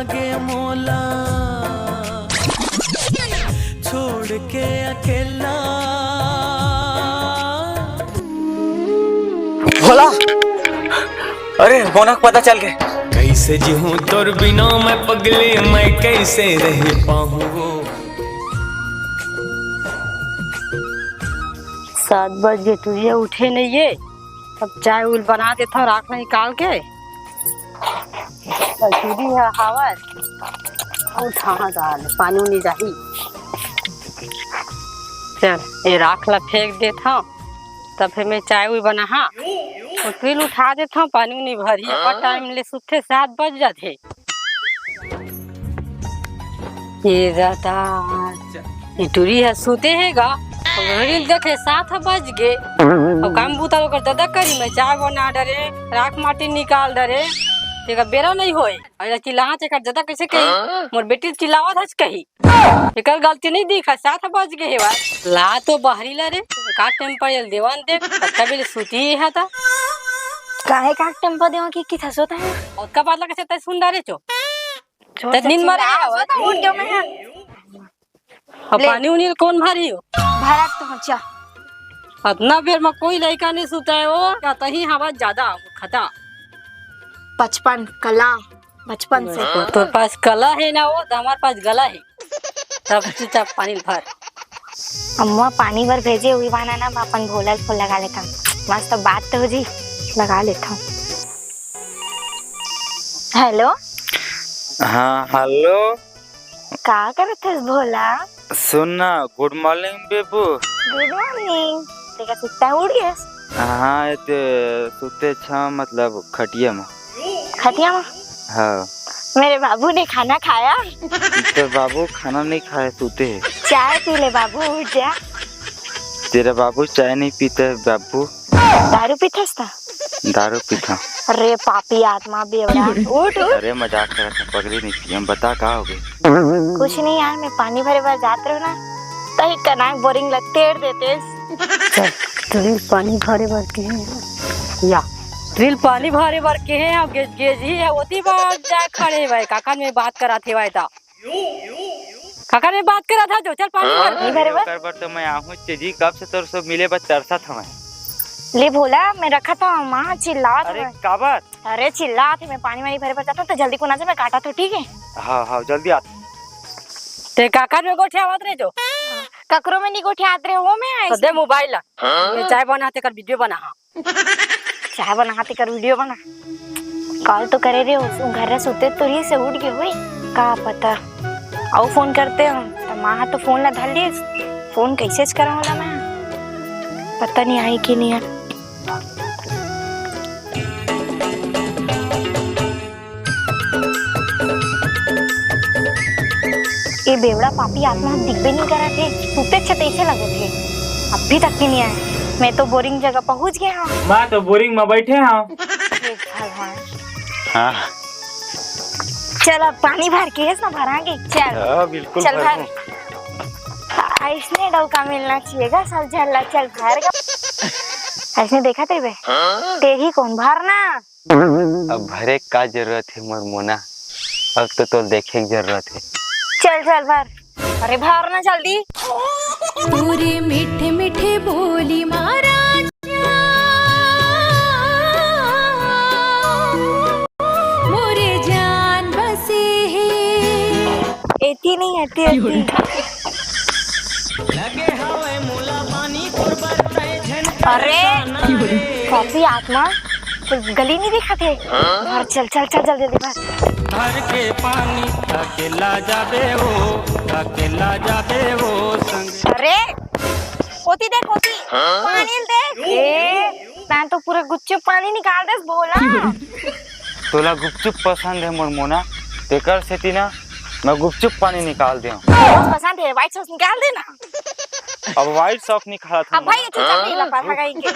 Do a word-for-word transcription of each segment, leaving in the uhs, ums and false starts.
गे मोला छोड़ के अकेला। भोला, अरे मोना के पता चल गे। कैसे जीहूं तोर बिना मैं पगली, मैं कैसे रह पाहूं। सात बज गे, टुरिया उठे नइ हे। अब चाय उल बना देथव, राख ल निकाल के। अउ टुरी ह हावय, उठा डाल, पानी उनी जाही। चल, ए राख ल फेंक देथव, तब फिर मैं चाय उल बनाहा। अउ टुरी ल उठा देथव, पानी उनी भरही। अपन टाइम ले सुतथे, सात बज जाथे। ये दादा, ये टुरी ह सुते हे गा। अब घड़ी ल देखे, सात ह बज गे। अब काम बूता ओकर ददा करी, मैं चाय बना डरे, राख माटी निकाल डरे, तेकर बेरा नइ होय। अउ चिल्लात हे, एकर ददा कइसे कही? मोर बेटी चिल्लावत हस कही। एकर गलती नइ दिखय, सात ह बज गे हे भाई। ला तो बहरी ला रे, का टेम्पर ल देवन दे, कतका बेर सुती हे त। काहे का टेम्पर देवा कि, कि थसोत हे? ओतका बात ला कइसे तैं सुन डरे चो? त नींद म रहे हवस। उठ गयो मैं। अब ले। पानी उनी ल कोन भरी हो? भरत तो चा। अतना बेर म कोई लइका नइ सुताय हो, का तहीं हवा जादा खता। बचपन, कला, बचपन से। तो तोर पास कला हे ना वो, त हमर पास गला हे। तब चुपचाप पानी ल भर। अम्मा पानी बर भेजे, उही बहाना ना मैं अपन भोला ल फोन लगा लेथंव। मस्त बात तो हो जी, लगा लेथंव। हेलो। हाँ, हेलो। का करत हस भोला? सुन ना, गुड मॉर्निंग बेबू। गुड मॉर्निंग। तेका सुत्ता उठ गेस? हाँ, ए ते सुते छ, मतलब खटिया म। खटिया म? हाँ। मेरे बाबू ने खाना खाया? तेरे बाबू खाना नहीं खाया, सुते है। चाय पी ले बाबू, उठ जा। तेरा बाबू चाय नहीं पीता है बाबू। दारू पीथस त? दारू पीथंव। अरे पापी आत्मा बेवड़ा, उठ, उठ। अरे मजाक करत हंव, पगली नहीं पियंव, बता का हो गे? कुछ नहीं यार, मैं पानी भरे बर जात रहेंव ना, तहीं कनाक बोरिंग ल तेर देतेस। चल, टुरी ल पानी भरे बर केहे हंव। या, टुरी ल पानी भरे बर केहे हंव, गेज, गेजही हे, ओती बर जाय खड़े हवय, काकर में बात करत हवय त। काकर में बात करत हस जो, चल पानी भर। नहीं भरे बर? ओकर बर तो मैं आहूं जी, कब से तोर से मिले बर तरसत हवंव। ले भोला, मैं रखत हंव, माँ चिल्लात हवय। अरे काबर? अरे चिल्लात हे, मैं पानी वानी भरे बर जात हंव, त जल्दी कुना जा, मैं काटत हंव, ठीक हे? हाँ, हाँ, जल्दी आ। ते काकर में गोठियावत रहे जो? ककरो में नहीं गोठियात रहेंव, वो मैं तो ऐसे दे मोबाइल ला। हाँ? मैं चाय बनात हंव, तेकर वीडियो बनाहूं। चाय बनात हंव, तेकर वीडियो बना। कॉल तो करे रहे, वो घर ला सुते तो रहिस, उठ गे होही, का पता। अउ फोन करत हंव, त माँ ह तो फोन ला धर लिस। फोन कइसे करंव ओला मैं? पता नहीं आही कि नहीं आही। ए बेवड़ा पापी आत्मा ह दिखबे नहीं करत हे, सुते छ तइसे लगत हे, अभी तक भी नहीं आय। मैं तो बोरिंग जगह पहुंच गे हंव। मैं तो बोरिंग म बइठे हंव। हे भगवान। हाँ। चल अब पानी भर के हेस ना, भरांगे, चल। हाँ, बिल्कुल चल भर। अइसने डौका मिलना चाहिए गा, सब झन ला, चल भर गा। अइसने देखत रहिबे, तेही कोन भरना। अब भरे का जरूरत हे मोर मोना, अब तो तोर देखे के जरूरत हे। चल, चल, भर। अरे, भर ना जल्दी। तोरे मीठे मीठे बोली मा राजा, मोरे जान बसे हे। एती नहीं, एती, एती। अरे, कॉपी आत्मा। कुछ गली नहीं दिखत हे। भर, चल, चल, चल, जल्दी, जल्दी भर। भर के पानी अकेला जाबे हो, अकेला जाबे हो संग। अरे, ओती देख, ओती। पानी ल देख। ए, मैं तो पूरा गुपचुप पानी निकाल देस भोला। तोला गुपचुप पसंद हे मोर मोना, तेकर सेती ना मैं गुपचुप पानी निकाल देंव। मोमोज पसंद हे, व्हाइट सॉस निकाल दे ना। अब व्हाइट सॉस निकालत हंव अब भाई, मोना। चुपचाप नहीं लपा, भगाएंगे।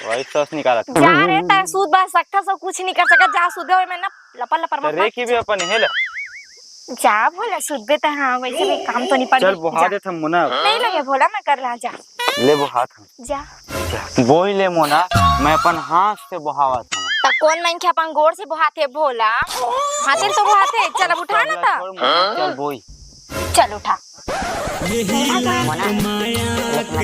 व्हाइट सॉस निकालत हंव। जा रे, तैं सूत बस सकथस, सब कुछ नहीं कर सकत, जा सूत बे, मैं ना लपर लपर मत रे की भी अपन हे ला। जा भोला, सूत बे तैं, हाँ, वैसे भी काम तो निपट चल, बोहा देथंव मोना। नहीं लगे भोला, मैं कर रहा, जा। ले बोहात हंव। जा। जा। बोही ले मोना, मैं अपन हाथ से बोहावत हंव। त कोन मनखे अपन गोड़ से बोहाथे भोला? हाथे तो बोहाथे। चल अब उठा ना त। छोड़, मोना, चल बोई। चल उठा। यही लात माया के।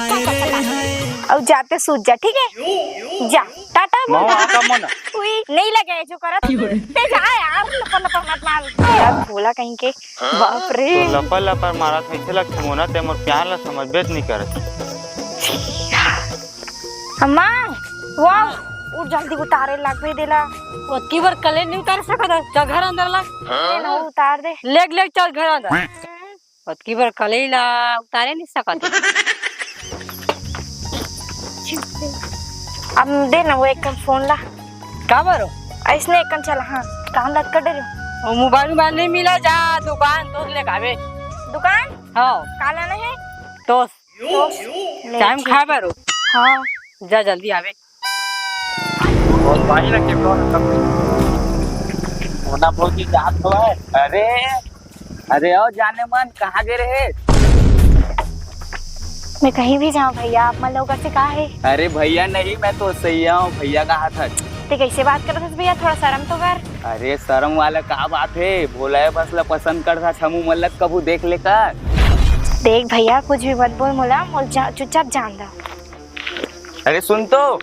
अरे, का करत हस? अउ जाते सूत जा, ठीक है? जा, टाटा बोल। आता मोना। उई, नहीं लगे जो करत। ते जा यार, लपर लपर मत मार। यार, भोला कहीं के। बाप रे। तो लपर लपर मारत हे, ऐसे लगथे मोना, ते मोर प्यार ला समझबे नहीं करत। अम्मा, वाह, उ जल्दी उतारे लागबे देला। ओतकी बर कले नहीं उतार सकत हस, चल घर अंदर ला। ले ना, उतार दे। लेग, लेग, चल घर अंदर। ओतकी बर कले ला उतारे नहीं सकत। अब दे ना वो एक फोन ला। का बरो? ऐसने एक चल, हाँ, काम लग कर दे। वो मोबाइल, मोबाइल नहीं मिला, जा दुकान तो ले खावे। दुकान? हाँ। का लाना है? टोस। ले, टाइम ठीक खाए है। बारो। हाँ। जा जल्दी आवे। बहुत भाई ना के कौन सब। मोना भौजी जात हो है। अरे, अरे, आओ जाने मन, कहाँ गे रहे? मैं कहीं भी जाऊँ भैया, आप मन लोग से का है? अरे भैया नहीं, मैं तो सही हूँ, भैया का हाथ है। ते कैसे बात करत हस भैया, थोड़ा शर्म तो कर। अरे शर्म वाला का बात है, भोला है बस ला पसंद कर था, छमू मल्लत कभू देख लेकर। देख भैया, कुछ भी मत बोल मोला, मोल जा, चुपचाप जान दा। अरे सुन तो,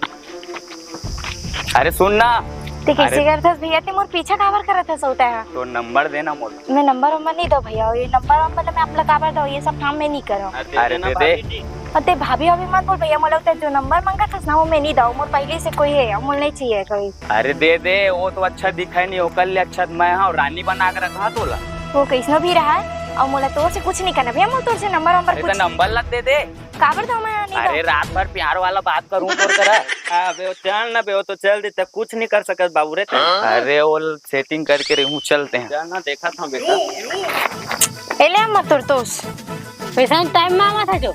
अरे सुन ना। ते कैसे अरे करत हस भैया, ते मोर पीछा काबर करत हस होता है? तो नंबर देना मोला। मैं नंबर वंबर नहीं दो भैया, ये नंबर वंबर मैं आप ला काबर दो, ये सब काम मैं नहीं करूँ। अरे दे दे। अउ ते भाभी अभी मत बोल भैया, मोला ते जो नंबर मांगत हस ना, वो मैं नहीं दो, मोर पहले से कोई है, मोला नहीं चाहिए कोई। अरे दे दे, वो तो अच्छा दिखाई नहीं, ओकर ले अच्छा तो मैं हाँ रानी बना के रखा तोला। वो कैसनो भी रहा है, अउ मोला तोर से कुछ नहीं करना भैया, मोला तोर से नंबर वंबर अरे कुछ तो नंबर ला दे दे। काबर दो मैं नहीं दो? अरे रात भर प्यार वाला बात करूँ तोर करा। हाँ बे, वो चल ना बे, वो तो चल देते, कुछ नहीं कर सकत बाबू रे। अरे वो सेटिंग करके रहूँ, चलते हैं। चल ना, देखा था बेटा। ए ले अम्मा तोर तोस। वैसा टाइम मांगा था जो।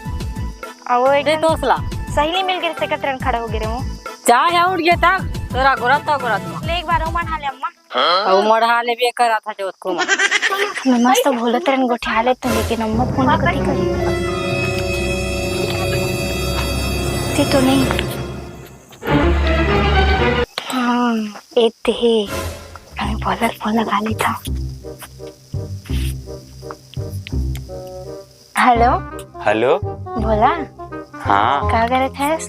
आ वो दे एकदम तोस ला। सही नहीं मिल गए, से कतरन खड़ा हो गए रे वो। चाहे उठ गया तक तोरा गोरत तो गोरत। ले एक बार वो मन हाले अम्मा। अउ मढ़ा ले भी करा था जो उसको मत। मैं मस्त भोला तेरन गोठिया ले तो, लेकिन अम्मा फोन कती करी। ते तो नहीं। हाँ, एते हे। मैं भोला फोन लगा लेता हूँ। हेलो। हेलो। भोला। हाँ। का करत हस?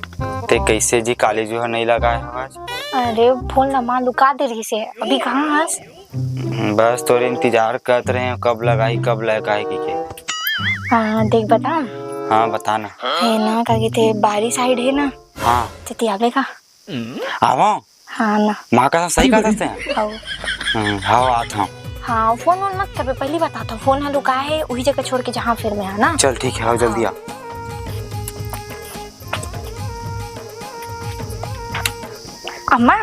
ते कैसे जी, कॉलेज ह नहीं लगा है आज? अरे फोन ला माँ लुका दे रही से, अभी कहाँ हस? बस तोर इंतजार करत रहे हैं, कब लगाई कब लगाई की के। हाँ देख बता। हाँ बता ना। है ना का कहते बारी साइड है ना। हाँ। चती आवे का? आवा। हाँ ना। माँ कसम सही कहत हस ते। हाव। हम्म, हाव, आत हूँ। हाँ, फोन वोन मत करबे, पहली बतात हूँ, फोन ह लुकाए हे, उही जगह छोड़ के जहाँ फिर में है ना। चल ठीक है, आओ जल्दी आ। अम्मा।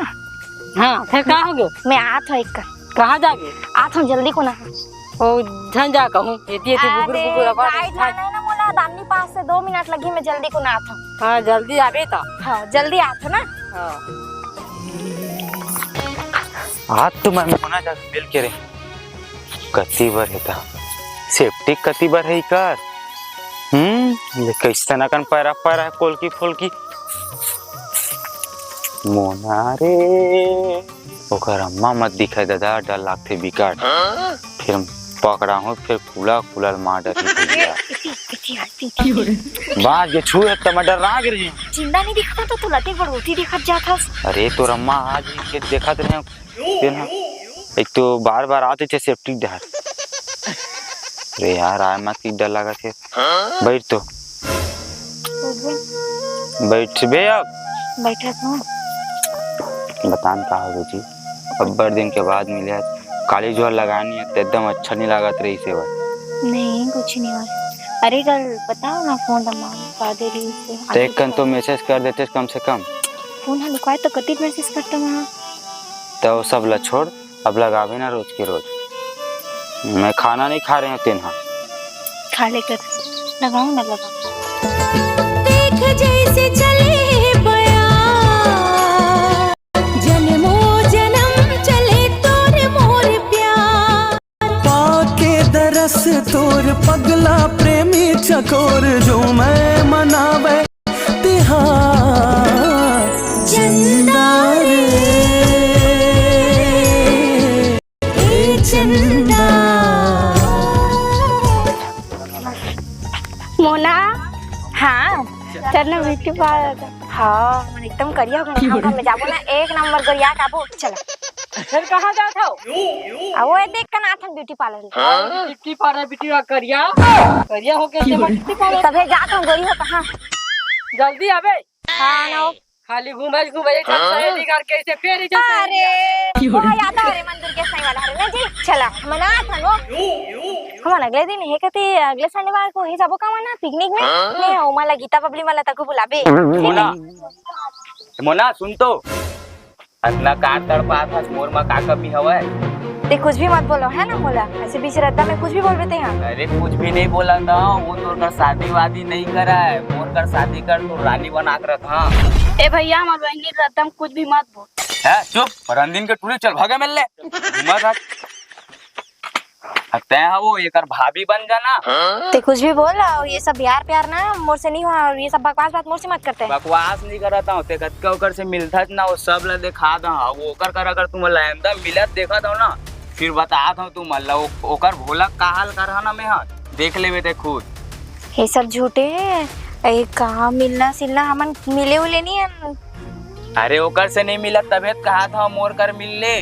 हाँ, फिर का हो गयो? मैं आत हूँ एक। कहाँ जाबे? आत हूँ जल्दी को ना। ओ, झन जा कहूँ, एती, एती बुगुर, अरे, बुगुर, अपन गाय खाए। जाना है ना मोला, दामनी पास से दो मिनट लगी, मैं जल्दी को ना आत हूँ। हाँ, जल्दी आबे तो। हाँ, जल्दी आत हूँ ना। हाँ। आज तो मैं मोना जा मिल के रे। कति बर हे ता? सेप्टिक कति बर हे इकर? हम्म, ये कैसन अकन पैरा, पैरा हे, कोलकी, फोलकी। मोना रे। ओकर अम्मा मत दिखाए ददा, डर लागथे बिकट। हाँ? फिर पकड़ा हूँ, फिर कुला कुला मार डरही भैया। इति, इति, इति, इति। बाज के छुए त मैं डर्रा गे रहेंव। जिंदा नहीं दिखत तो तू लते बड़ोती दिखत जात हस। अरे तोर अम्मा आज ही के देखत रहेंव तेन ह। एक तो बार बार आत हे सेप्टिक डहर। अरे यार, आए मत की डर लागत हे। बैठ तो। बैठबे अब। बैठत हूँ। बतान का हो जी, अब्बड़ दिन के बाद मिले हस। काली जुहर लगानी है तो एकदम अच्छा नहीं लागत रहिसे भाई। नहीं, कुछ नहीं हुआ। अरे कल बताओ ना, फोन दमा का दे रही से। तो एक कन तो मैसेज कर देते कम से कम। फोन ह लुकाए तो कति मैसेज करता वहाँ। तो सब ला छोड़, अब लगावे ना रोज के रोज। मैं खाना नहीं खा रहे हूँ तेन ह। खा लेकर लगाओ ना, लगाओ। देख जैसे चले बया, जन्मों जन्म चले तोर मोर प्यार। पाके दरस तोर पगला प्रेमी चकोर, जो मैं मनावे तिहार। जन ना ब्यूटी पार्लर। हाँ, मन एकदम करिया हो गए। हम, हम जाबो ना, एक नंबर गोरिया के आबो। चल। फेर कहाँ जात हव? आ, वो देख के ना आथन beauty parlour. Beauty parlour, beauty parlour, करिया, करिया हो गया, ब्यूटी पार्लर। तभे जात हूँ, गोरी हो कहाँ? जल्दी आबे। हाँ, ना। खाली घूमे, घूमे, एक साथ सहेली करके ऐसे फेर ऐसे सहेली। अरे, वो याद है, अरे, मंदिर के साईं वाला, अरे, ना जी, चला, मना था, वो। हम अगले दिन हे कती, अगले शनिवार को ही सबो का मना, पिकनिक में। हाँ? ने, ओ, मला गीता बबली मला तको बुलाबे। मोना, मोना, सुन तो। अतना कार तड़पात हस, मोर मा का कमी हवय? ते कुछ भी मत बोलो, है ना मोला? ऐसे बीच रद्दा में कुछ भी बोलबे ते हा। अरे कुछ भी नहीं बोला था, वो तोर कर शादी वादी नहीं करा है, मोर कर शादी कर तो रानी बना के रखा। ए भैया, हमार बहनी रद्दा में कुछ भी मत बोल। है चुप, रंदीन के टूरी चल भागे मिल ले। घुमा था। आ, तैं हा वो एकर भाभी बन जाना। ते कुछ भी बोल, और ये सब यार प्यार ना मोर से नहीं हुआ, और ये सब बकवास बात मोर से मत करते। बकवास नहीं करत हूँ, ते कतका ओकर से मिलथस ना, वो सब ला देखा दो। वो ओकर कर अगर तुम ला आइंदा मिलत देखत हो ना, फिर बता दो तुम ला, वो, ओकर भोला का हाल कर ना मैं हा, देख लेबे ते खुद। ये सब झूठे है, ये कहाँ मिलना सिलना, हमन मिले उले नहीं है। अरे ओकर से नहीं मिलत तबे तो कहा था मोर कर मिल ले।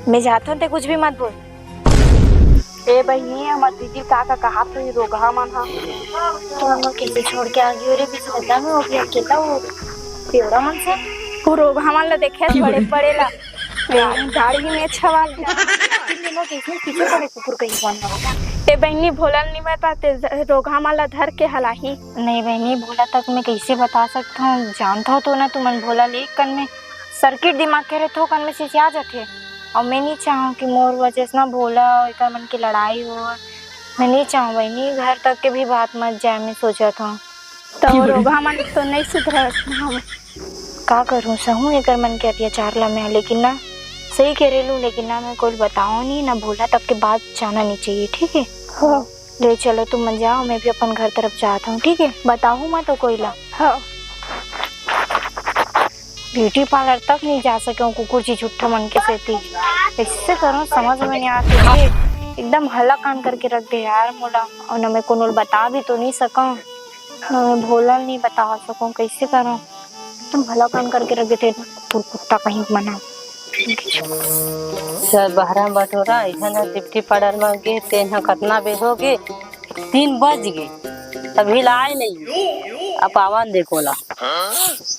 मैं जाता हूँ, ते कुछ भी मत बोल। ए बहिनी, हमर दीदी का का कहात होही रोगहा मन ह। तुमन मोर कैसे छोड़ के आ गई हो रे, बीच रद्दा में वो भी अकेला, वो पेवड़ा मन से। वो रोगहा मन ला देखे बड़े बड़े ला। ए, दाढ़ी में छवाल। तुम दोनों कैसे पीछे पड़े कुकुर कहीं बन हो। ए बहिनी, भोला ल नहीं बता, ते रोगहा मन ला धर के हलाही। नहीं बहिनी, भोला तक मैं कैसे बता सकता हूँ, जानता हो तो ना तुमन भोला ले कन में सर्किट दिमाग के रहथो, कन में सिसिया जाथे। अउ मैं नहीं चाहूँ कि मोर वजह से ना भोला अउ एकर मन के लड़ाई हो। मैं नहीं चाहूँ बहिनी, घर तक के भी बात मत जाए, मैं सोचत हूँ। तो रोगहा मन तो नहीं सुधरस ना। का करूँ, सहूँ एकर मन के अत्याचार ला मैं, लेकिन ना सही कह रेलू, लेकिन ना मैं कोई बताओ नहीं ना, भोला तक के बात जाना नहीं चाहिए, ठीक है? हाँ। ले चलो तुम मन जाओ, मैं भी अपन घर तरफ जात हूँ, ठीक है? बताहूँ मत कोई ला। हाँ। ब्यूटी पार्लर तक नहीं जा सके हूँ कुकुर जी झूठा मन के सेती। कैसे करूँ समझ में नहीं आती है। एकदम हल्ला कान करके रख दे यार मोला। और न मैं कोनो ल बता भी तो नहीं सकूँ, न मैं भोला ल नहीं बता सकूँ, कैसे करूँ? एकदम हल्ला कान करके रख देते कुकुर कुत्ता कहीं मना। चल बहरा बटोरा, इधर न ब्यूटी पार्लर में गे, तेन ह कतना बेर हो गे, तीन बज गे, अभी ला आए नहीं। अब आवन दे कोला,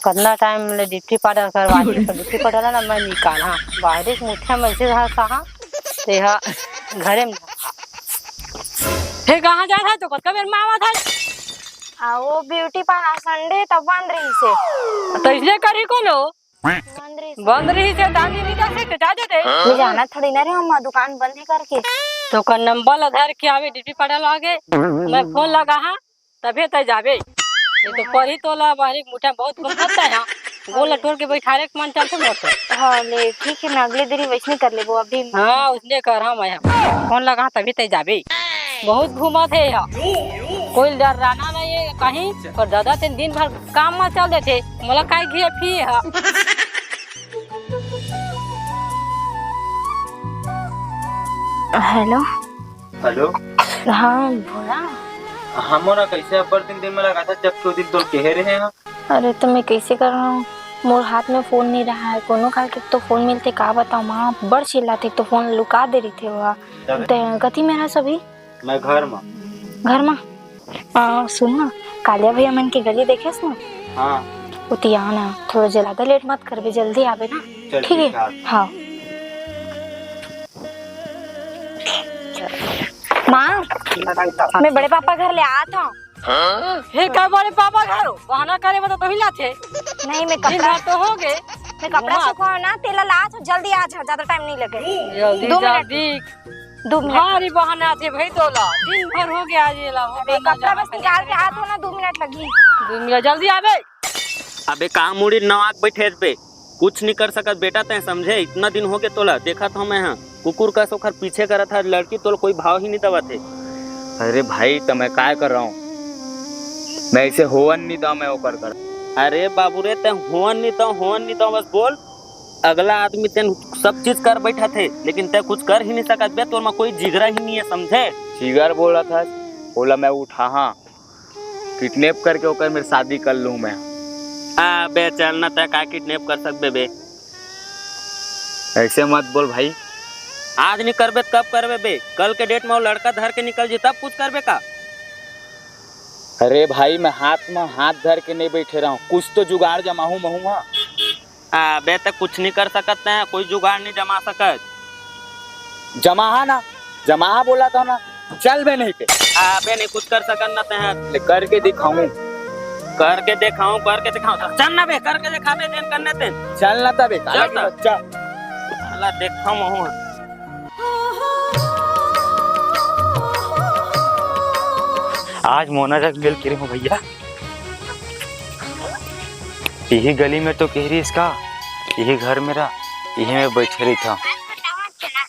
कतना टाइम ले ब्यूटी पार्लर करवा ली, पर ब्यूटी पार्लर ना मैं निकाल, हाँ, बाहरी के मुठिया में से रहा सहा, ते हा घरे में। हे कहाँ जा रहा है तो कतका बेर में आवा था? आ, वो ब्यूटी पार्लर संडे तब बंद रही से। तो इसलिए करी कोनो? बंद रही से। बंद रही से, दादी नहीं जा सकते, जा देते। मैं जाना थोड़ी ना रहे हम दुकान बंद है करके। तो का नंबर ला धर के आवे, ब्यूटी पार्लर आगे, मैं फोन लगा हाँ, तभे तय जाबे। ये तो परी तोला बाहरी मुठा बहुत घूमत है हाँ। गोल टोर के बैठारे के मन चलते मोर तो। हाँ, ले, ठीक है ना, अगले दिन ही वैसने कर लेबो अभी। हाँ, उसने कर, हाँ, मैं फोन लगा तभी तय जाबे। बहुत घूमत है यहाँ, कोई डर रहना नहीं है कहीं। पर दादा तेन दिन भर काम में चल देते, मोला काय घिए फिए हा। हेलो। हेलो। हाँ, भोला। हाँ मोना, कैसे अब्बड़ दिन दिन में लगा था, जब के दिन तोर कहे रहे हैं। अरे तो मैं कैसे कर रहा हूँ, मोर हाथ में फोन नहीं रहा है, कोनो काल के तो फोन मिलते का बताऊँ, माँ बड़ चिल्लाते, तो फोन लुका दे रही थे वह। तबे? ते कथी में रहा सभी? मैं घर में। घर में? आ, सुन ना, कालिया भैया मन के गली देखेस ना? हाँ। उती आना, थोड़ा ज्यादा लेट मत करबे, जल्दी आबे ना। चल, ठीक है? ठीक है। हाँ। माँ, मैं बड़े पापा घर ले आत हूँ। हे का बड़े पापा घर हो? बहाना करे में तो तोही लाथे। नहीं, मैं दिन कपड़ा भर तो हो गए। मैं कपड़ा घुमा। सुखाओ ना, तेला लात हूँ, जल्दी आ जाओ, ज्यादा टाइम नहीं लगे। जल्दी, दो मिनट। जल्दी। दो मिनट। भारी बहाना थे भाई तोला, दिन भर हो गया आज ये ला, हो अरे, गया, कपड़ा बस निकाल के आत हूँ ना, दो मिनट लगी। दो मिनट, जल्दी आबे। अबे का मुड़ी नवाक बैठे बे, कुछ नहीं कर सकत बेटा, तैं समझे? इतना दिन हो गए तोला देखत हूँ मैं, हाँ, कुकुर कस ओखर पीछे करत हस लड़की, तोला कोई भाव ही नहीं देवत है। अरे भाई, तो मैं काय कर रहा हूँ, मैं इसे होवन नहीं दऊँ मैं ओकर कर। अरे बाबू रे, तैं होवन नहीं दऊँ, होवन नहीं दऊँ, बस बोल। अगला आदमी तेन सब चीज कर बैठा थे, लेकिन तैं कुछ कर ही नहीं सकत बे, तोर में कोई जिगरा ही नहीं है, समझे? जिगर बोलत हस, ओला मैं उठाहा। किडनैप करके ओकर मेर शादी कर लूँ मैं। अबे चल ना, तैं का किडनैप कर सकबे बे? ऐसे मत बोल भाई। आज नहीं करबे त कब करबे बे? कल के डेट में वो लड़का धर के निकल जी, तब कुछ करबे का? अरे भाई, मैं हाथ में हाथ धर के नहीं बैठे रहूं, कुछ तो जुगाड़ जमाहूं महूं। हाँ, अबे त कुछ नहीं कर सकत है, कोई जुगाड़ नहीं जमा सकत। जमाहा ना, जमाहा बोला था ना, चल बे नहीं पे। अबे नहीं कुछ कर सकत ना तैं। ले करके दिखाऊं। करके दिखाऊं, करके दिखाऊं। चल ना बे, करके दिखाबे, जेन करने तेन। चल ना तबे, काला चल की ना। बच्चा। साला देखा महूं। आज मोना जग मिल के रहूं भैया। यही गली में तो कह रही इसका, यही घर मेरा, यही में बैठे रही था।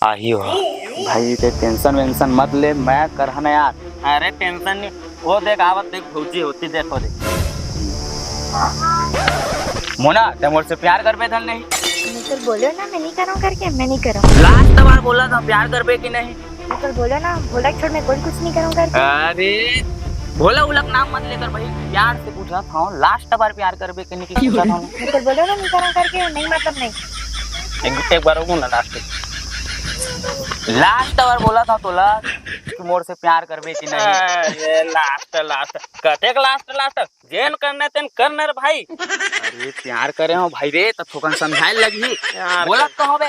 आही हो। भाई, ते टेंशन वेंशन मत ले, मैं करहा ना यार। अरे टेंशन नहीं, वो देख आवत, देख भौजी होती, देखो देख। मोना, ते मोर से प्यार करबे धन नहीं? मैं तो बोलो ना, मैं नहीं करूँ करके, मैं नहीं करूँ। लास्ट बार बोला था प्यार करबे कि नहीं? मैं तो बोलो ना, भोला छोड़, मैं कोई कुछ नहीं करूँ करके। अरे भोला उलक नाम मत लेकर भाई, प्यार से पूछा था, लास्ट बार प्यार करबे कि नहीं पूछा था। मैं तो बोलो ना, नहीं करूँ करके, नहीं मतलब नहीं। एक, एक बार रुको ना, लास्ट, लास्ट बार बोला था तोला कि मोर से प्यार करबे कि नहीं। अरे लास्ट, लास्ट, कतेक लास्ट, लास्ट? जेन करना तेन करना रे भाई। अरे प्यार करे हो भाई रे, त थोकन समझाए लगही। प्यार बोला कर- तो हवे,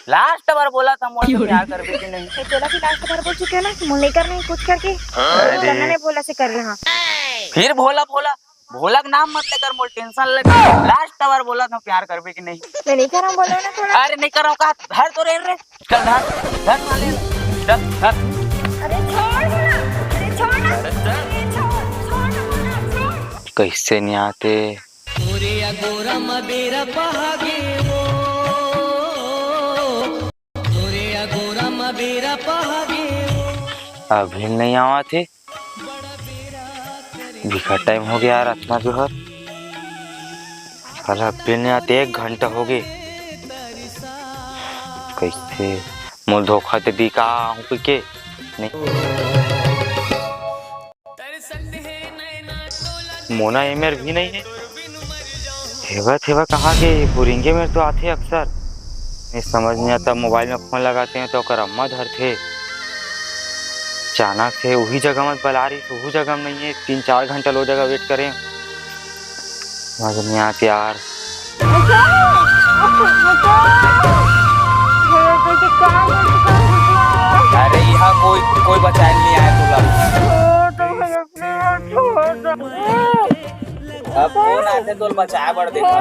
लास्ट बार बोला था मोर से प्यार करबे कि नहीं। ये तोला भी लास्ट बार बोल चुके हो ना कि मोर नहीं करना है कुछ करके। अरे। करना नहीं बोला से कर लेना। फिर भोला भोला, भोला का नाम मत लेकर मोर टेंशन लगे। लास्ट बार बोला था प्यार करबे कि नहीं। मैं नहीं कर रहा हूँ, बोलो ना थोड़ा। अरे नहीं कर रहा हूँ कहा, धर तो रे रे। चल धर, धर साले, धर, धर। अरे छोड़ ना, अरे छोड़ ना, अरे छोड़, छोड़ ना, छोड़। कैसे नहीं आते? अभी नहीं आवा थे। बिकट टाइम हो गया यार, अतना जोहर। साला अभी नहीं आते, एक घंटा हो गए। कैसे मोल धोखा दे दी का आहूँ के? नहीं। मोना एमेर भी नहीं है। हेवा थेवा कहाँ के? बुरिंगे मेर तो आथे अक्सर। नहीं समझ नहीं आता, मोबाइल में फोन लगाते हैं तो ओकर अम्मा धरथे। अचानक से वही जगह मत बला रही, वही जगह में नहीं है। तीन चार घंटा लो जगह वेट करें, समझ नहीं आत यार। अरे यहाँ कोई, कोई बचाए नहीं आया तोला। अब कौन आते तोल बचाए बढ़ देखा?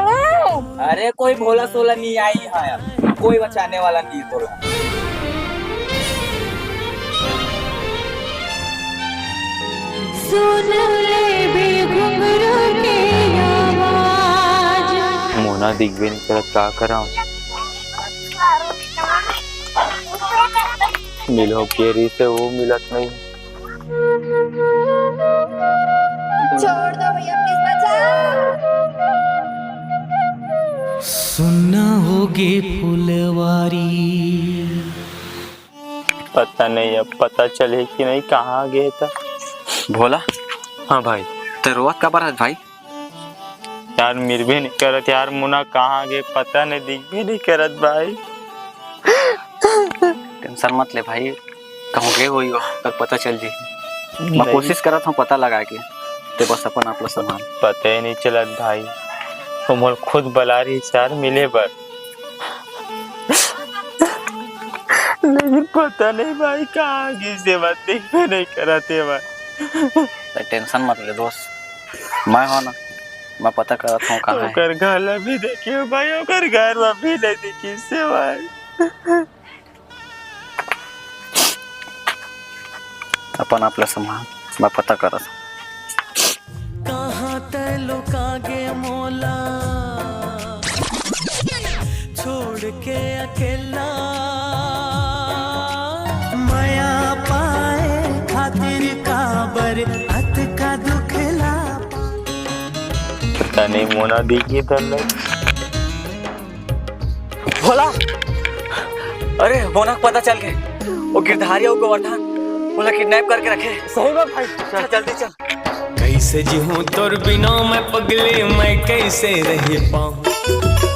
अरे कोई भोला सोला नहीं आई है, कोई बचाने वाला नहीं तोला। सुन ले बे घुंघरू के आवाज। मोना दिखबे नहीं करत, का करां? मिलो के रही से वो मिलत नहीं। छोड़ दो भैया, please बचाओ। सुन्ना होगे फुलवारी। पता नहीं, अब पता चले कि नहीं, कहाँ गए था। भोला। हाँ भाई। तो रोवत काबर हस भाई? यार, मिलबे नहीं करत यार, मोना कहाँ गए, पता नहीं, दिखबे नहीं करत भाई। टेंशन मत ले भाई, कहूँ गए होई हो, तब पता चल जी। मैं नहीं। कोशिश करत हूँ पता लगा के, ते बस अपन आप ला संभाल। पता ही नहीं चलत भाई, वो मोला खुद बला रही यार मिले बर। लेकिन पता नहीं भाई कहाँ गिस हे, बात दिखबे नहीं करत हे भाई। भाई टेंशन मत ले दोस्त, मैं हो ना, मैं पता करत हूँ कहाँ है। ओकर घर ला भी देखे भाई, ओकर घर ला भी नहीं देखिस हे भाई। अपन आप ला संभाल, मैं पता करत हूँ। कहाँ तै लुका गे मोला, छोड़ के अकेला। मया पाए खातिर काबर अतका दुख ला। पता नहीं मोना दिखी धन नहीं। भोला, अरे मोना के पता चल गे, वो गिरधारी अउ गोवर्धन ओला किडनैप करके रखे। सही में भाई। चल, जल्दी चल। कैसे जीहूँ तोर बिना मैं पगली, मैं कैसे रह पाऊँ?